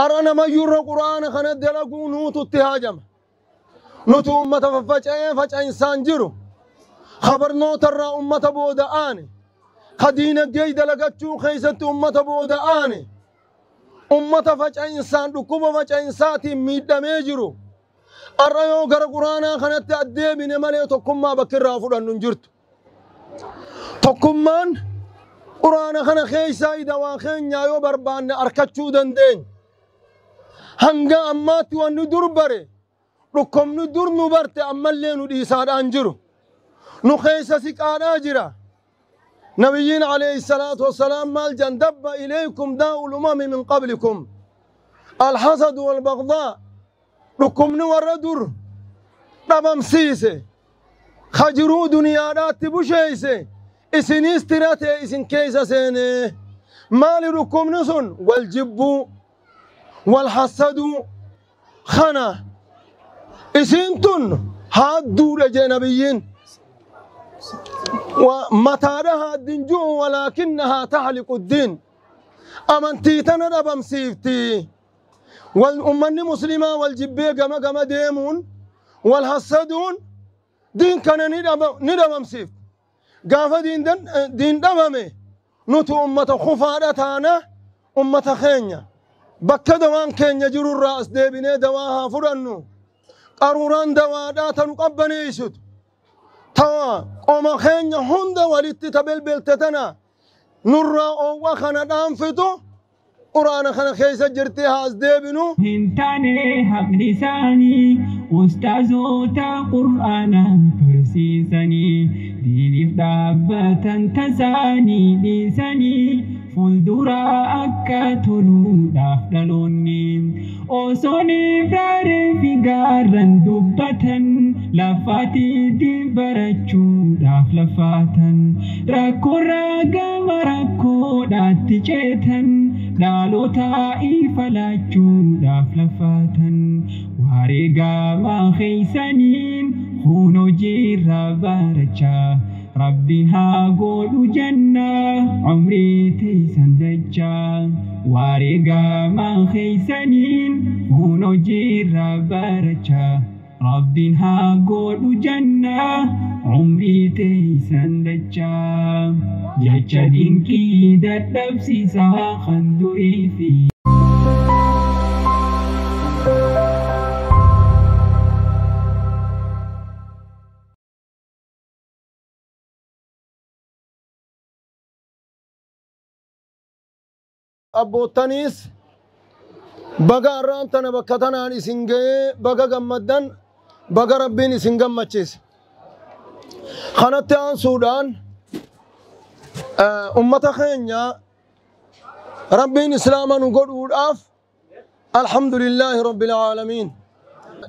Arra namayyuurra quraana kana dalaguu nuututti haajama. Nuti ummata faffaca'ee faca'insaan jiru. Khabarnootarraa ummata booda aane. Ka diinagdee dalagachuu keessatti ummata booda aane. Ummata faca'insaan dhukkuba faca'insaatiin miidhamee jiru. Arra yoo gara quraanaa kanatti addeebine malee tokkummaa bakka irraa fudhannu hin jirtu. Tokkummaan quraana kana keessaa idawaa keenyaa yoo barbaanne arkachuu dandeenya. Hanga ammaatti wanni dur bare dhukkubni dur nu barte ammallee nu dhiisaadhaan jiru. Nu keessa siqaadhaa jira. Nabiyyiin alayhi salaatu wassalaam maal jedhan dabba ilaykum daa'ul umami min qablikum. Alhasadu walbagdaa dhukkubni warra dur dhabamsiise. Kajiruu duniyaadhaatti busheeyse isiniis tiratee isin keessa seenee. Maali dhukkubni sun wal jibbuu wal hassaduu kana isin tun haadduudha jee nabiyyiin. Mataadha haaddin ju'u walaakinnahaa taxliqu ddiin. Amantii tana dhabamsiifti. Ummanni muslimaa wal jibbee gama gama deemuun wal hassaduun diin kana ni dhabamsiifti. Gaafa diin dhabame nuti ummata kufaadha taana ummata keenya. Bakka dawaan keenya jirurraa as deebinee dawaa haa fudhannu. Qaruuraan dawaadhaa tanu qabbaneessitu. Tawa qoma keenya hunda walitti ta belbelte tana nurraa oowwa kana dhaanfitu quraana kana keessa jirti haa as deebinu. Hin taane haqni isaanii ustaazota qur'aanaa barsiisanii diiniif dhaabbatan tasaanii dhiisanii fuuldura akka toluudhaaf dhaloonni osoo ifraaree fi gaarran dubbatan lafaatti barachuudhaaf lafaatan rakkoorraa gama rakkoodhaatti ceetan dhaloota ifa laachuudhaaf lafaatan wareegama keeysaniin kun hojiirra barachaa Rabbiin haa godhu jannaa umrii teessan dachaa wareegama keeysaniin kun hojiirra barachaa Rabbiin haa godhu jannaa umrii teessan dachaa jecha dinqii dadhabsiisaa kan durii fi Abboottaniis baga arraan tana bakka tanaan isin ga'ee baga gammaddan baga rabbiin isin gammachiise. Kanatti aansuudhaan ummata keenya rabbiin islaama nu godhuudhaaf alhamdulillaahi rabbil aalamiin.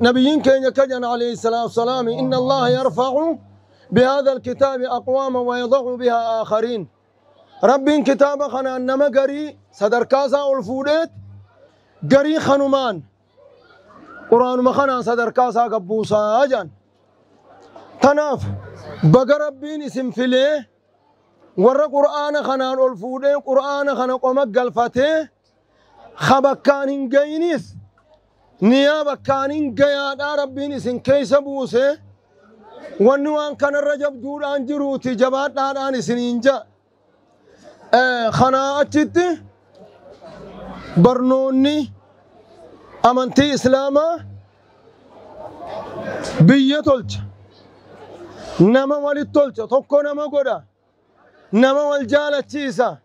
Nabiyyiin keenya kajan alayhi salaatu wassalaam inna allaha yarfa'u bihadha alkitaabi aqwaama wa yada'u biha aakhariin. Rabbiin kitaaba kanaan nama garii sadarkaa isaa ol fuudheet garii kanumaan quraanuma kanaan sadarkaa isaa gabbuusaa jedhan. Tanaaf baga rabbiin isin filee warra qur'aana kanaan ol fuudhee qur'aana kana qoma galfatee ka bakkaan hin gayinis niyaa bakkaan hin gayaadhaa rabbiin isin keessa buuse wanni waan kanarra jabduudhaan jiruuti jabaadhaadhaan isiniin ja'a. Kanaa achitti barnoonni amantii islaamaa biyya tolcha, nama walitti tolcha, tokko nama godha, nama wal jaalachiisa.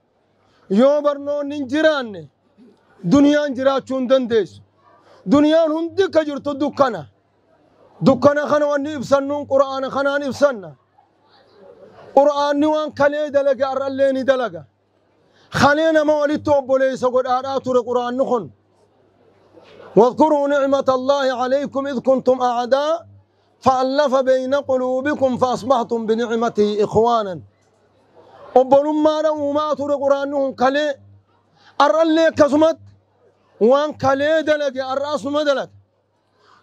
Yoo barnoonni hin jiraanne duniyaan jiraachuu hin dandeessu. Duniyaan hundi akka jirtu dukkana. Dukkana kana wanni ibsannuun qura'aana kanaan ibsanna. Qura'aanni waan kalee dalaga har'allee ni dalaga. Kalee nama walitti obboleessa godhaadhaa ture qura'aanni kun. واذكروا نعمة الله عليكم إذ كنتم أعداء فألف بين قلوبكم فأصبحتم بنعمته إخوانا. Obbolummaadha uumaa ture quraanni kun kalee har'allee akkasumatti waan kalee dalage har'a asuma dalaga.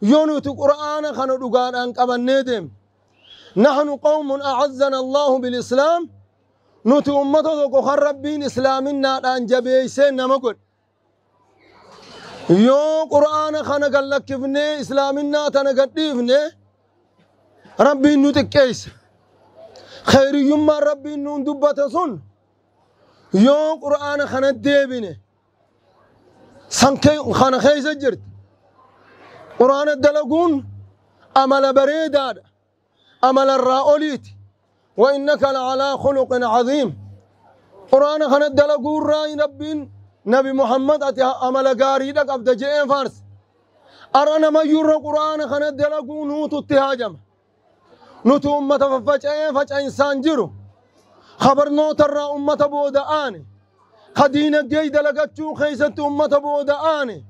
Yoo nuti qura'aana kana dhugaadhaan qabannee deemne. نحن قوم أعزنا الله بالإسلام nuti ummata tokko kan rabbiin islaaminaadhaan jabeessee nama godhe. Yoo qur'aana kana gallakkifnee islaaminaa tana gadhiifne rabbiin nu xiqqeessa. Khayriyyummaan rabbiin nuun dubbate sun yoo qur'aana kana deebine san kana keessa jirti. Qur'aana dalaguun amala bareedaadha. Amala irraa oliiti. وإنك لعلى خلق عظيم. قرآن خنا دلقوا الرأي ربين نبي محمد أتي أمل قاري لك أبدا جئين فارس. أرانا ما يرى قرآن خنا دلقوا نوت اتهاجم. نوت أمة ففجأة فجأة إنسان جرو. خبر نوت الرا أمة بودا آني. خدينة جي دلقتشو خيسة أمة بودا آني.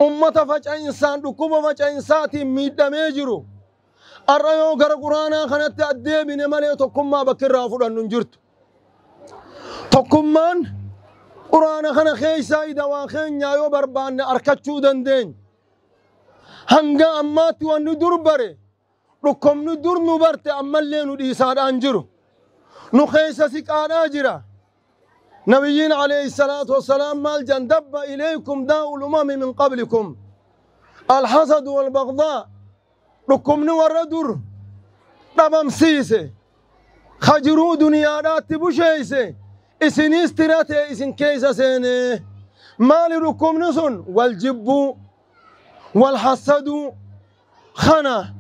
أمة فجأة إنسان ركوب فجأة إنساتي ميدا ميجرو. الرأيو غر قرآن خنا تأدي بن مالي تقوم ما بكر رافض النجرت. تقوم من قرآن خنا خيسا إذا واخين يا بربان أركتشو دندين. هنگا أما تو ندور بره. ركوم ندور نبرت أما اللي ندي سار أنجرو. نخيسا سكان أجرا. نبيين عليه الصلاة والسلام مال جندب إليكم داء الأمم من قبلكم. الحسد والبغضاء. ركم نور در ربم سيسه خجرو دنيا رات بوشيسه إسنيس تراته إسن كيسة سينه مال ركم نسون والجب والحسد خنا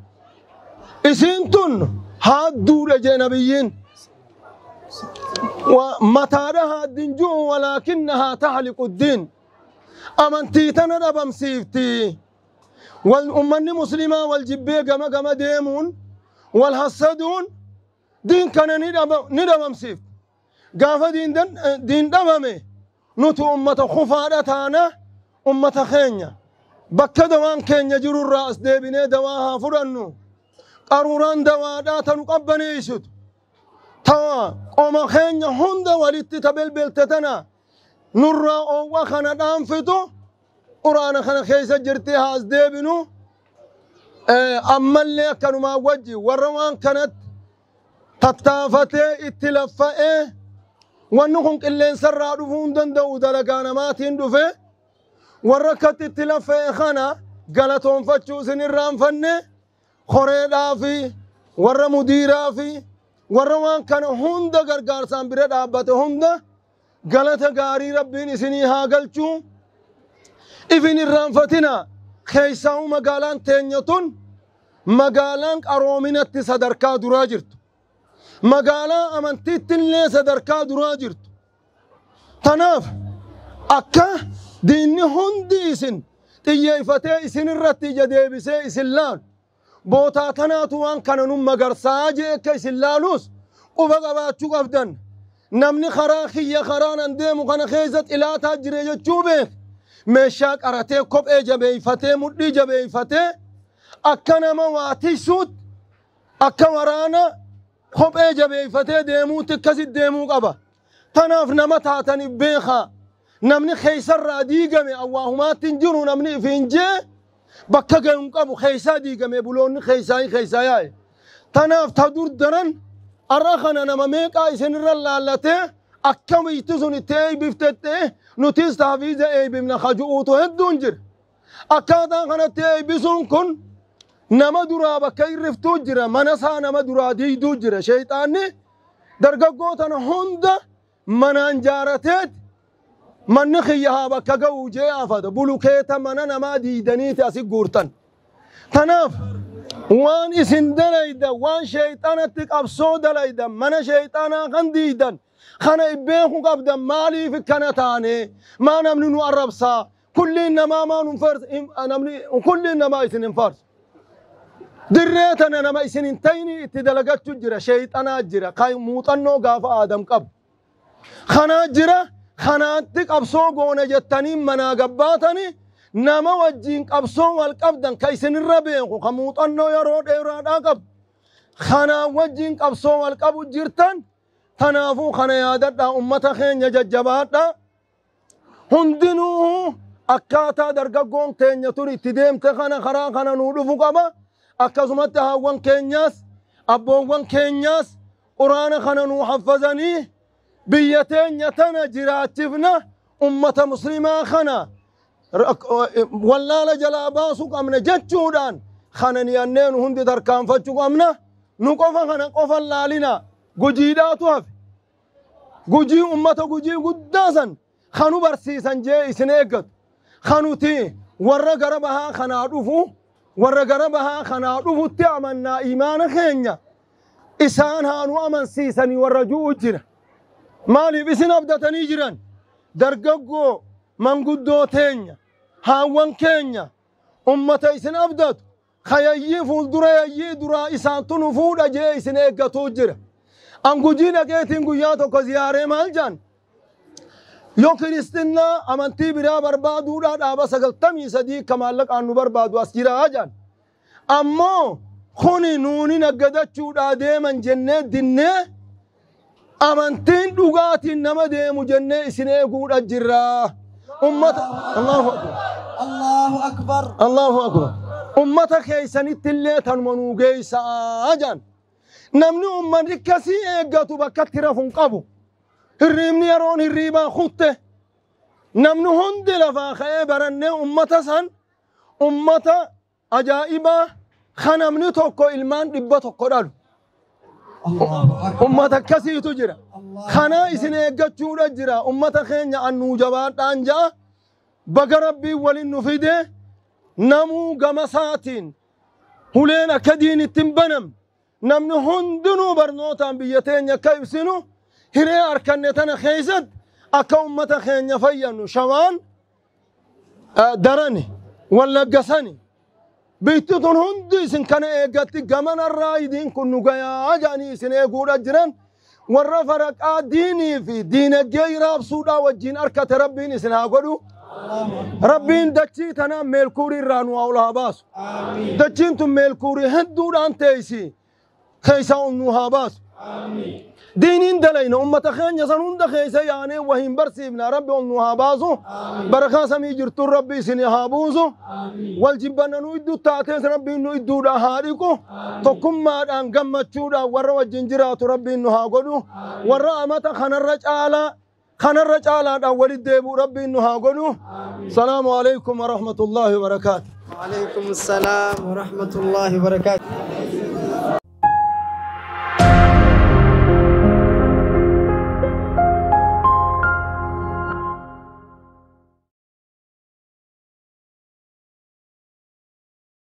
إسنتن هادو لجنبيين ومتارها الدنجو ولكنها تحلق الدين أمنتيتنا ربم سيفتي والأمة مسلمة والجبية جما جما ديمون والحسدون دين كان ندم سيف قافة دين دين دمامي نتو أمة خفارتانا أمة خينيا بك دوان كينيا جرو الرأس ديبني دواها فرنو قروران دوادا نقبنيشت توا قوم خينيا هند ولت تبل بلتتنا نرى أو وخنا دانفتو قرآن خنا خيسة جرتها أزديبنو أما اللي كانوا ما وجه والروان كانت تتافته اتلفائه وانهم اللي سرعوا دفون دندو دلقانا ما تندفه وركت اتلفائه خنا قالتهم فتشو سن الرام فنه خريدا في ور مديرا في والروان كانوا هند غرغار سامبرد آبته هند قالت غاري ربين سنيها قلتو إفن الرانفتنا خيساو مقالان تينيتون مقالان أرومينة صدركا دراجرت مقالان أمنتيتن لي صدركا دراجرت تناف أكا ديني هندي إسن تيجيفتي إسن الرتي جديبسي إسن لان بوتا تناتوان كانوا مقرساجي كيسن لالوس وبقباتشو قفدن نمني خراخي خرانا ديمو خنا خيزت إلا تاجري جوبيك meeshaa qaratee kophee jabeeffatee mudhii jabeeffatee akka nama waa tiksuutti akka waraana kophee jabeeffatee deemuutti akkasitti deemuu qaba. Tanaaf nama taataniif beekaa. Namni keeysarraa diigame awwaahumaatti hin jiru namni ifiin jee bakka gahu hin qabu keeysaa diigame buloonni keeysaa keeysaa yaa'e. Tanaaf ta dur daran har'a kana nama meeqaa isinirra laallatee akka wiitti sun itti eebbiftettee nutis taafiiza eebbifna kaju'uutu hedduun jira. Akkaataan kanatti eebbisuun kun nama duraa bakka irriftuu jira mana isaa nama duraa diiduu jira sheexaanni dargaggoo tana hunda manaan jaarateet manni kiyya haa bakka ga'uu jee afata bulukeeta mana namaa diidaniiti asi guurtan. Tanaaf waan isin dalayda waan sheexaanatti qabsoo dalayda mana sheexaanaa kan diidan خنا يبينكم قبدا مالي في كنتاني ما نمني نعربسا كل إنما ما نفرس نمني كل إنما يسنين فرس دريتنا نما يسنين تيني اتدلقت تجرى شيطان أجرى قاي موتنو قاف آدم قب خنا أجرى خنا تك أبصو قونا جتني منا قباتني نما وجين أبصو والقبدا كيسن الربينكم خموتنو يرود إيراد أقب خنا وجين أبصو والقب جرتن تنافو خنا يادتا أمة خين يججباتا هندنوه أكاتا درقاقون تين يتوري تديم تخنا خرا خنا نودفو قبا أكازمت هاوان كينياس أبوان كينياس قرآن خنا نوحفظني بيتين يتنا جراتفنا أمة مسلمة خنا Wallaala jalaa baasuu qabna jechuudhaan kana niyannee nu hundi tarkaanfachuu qabna. Nu qofa kana qofa laalina gujiidhaatu hafe. Gujii ummata gujii guddaa san kanu barsiisan jee isin eeggatu. Kanuti warra gara bahaa kanaa dhufu warra gara bahaa kanaa dhufutti amannaa imaana keenya isaan haa nu amansiisanii warra ju'u jira. Maaliif isin abdatanii jiran dargaggoo manguddoo teenya haawwan keenya ummata isin abdatu kayayyii fuuldura yayyii duraa isaantu nu fuudha jee isin eeggatuu jira. An gujii dhaqeetiin guyyaa tokko ziyaaree maal jaan yoo kiristinnaa amantii biraa barbaaduudhaa dhaaba 93 ka maallaqaan nu barbaadu as jiraa jaan. Ammoo kuni nuuni naggadachuudhaa deeman jennee dinnee amantiin dhugaatiin nama deemu jennee isin eeguudha jirraa. Ummata Allahu akbar. Allahu akbar. Allahu akbar. Ummata keessanitti illee tanuma nuu geessaa jaan. Namni ummanni akkasii eeggatu bakkatti rafu hin qabu. Hirriibni yeroon hirriibaa kutte. Namni hundi lafaa ka'ee barannee ummata san ummata ajaa'ibaa kan namni tokko ilmaan 100 dhalu. Ummata akkasiitu jira. Kana isin eeggachuudha jira. Ummata keenya annuu jabaadhaan ja'a. Baga rabbiin waliin nu fide namuu gama saatiin huleen akka diinitti hin banamne namni hundinuu barnootaan biyya teenya akka ibsinu hiree harkanne tana keessatti akka ummata keenya fayyannu shawaan darani wallagga sani biitti tun hundi isin kana eeggatti gamanarraa idiin kun nu gayaa jedhanii isin eeguudha jiran warra faraqaa diinii fi diinagdee raabsuudhaa wajjin harkate rabbiin isin haa godhu. Rabbiin dachii tanaa meelkuurii irraa nu haa ol haa baasu. Dachiin tun meelkuurii hedduudhaan teessi keessaa nu haa baasu. Diiniin dalayna ummata keenya san hunda keessa yaanee waa hin barsiifna rabbi ol nu haa baasu. Barakaa samii jirtuun rabbi isin haa buusu. Wal jibbanna nu idduu taatees rabbiin nu idduudhaa haa dhiqu. Tokkummaadhaan gammachuudhaan warra wajjin jiraatu rabbiin nu haa godhu. Warra amata kanarra caalaa kanarra caalaadhaan walitti deebi'u rabbiin nu haa godhu. Salaamu alaikum wa rahmatullaahi wa barakaatu. وعليكم السلام ورحمة الله وبركاته.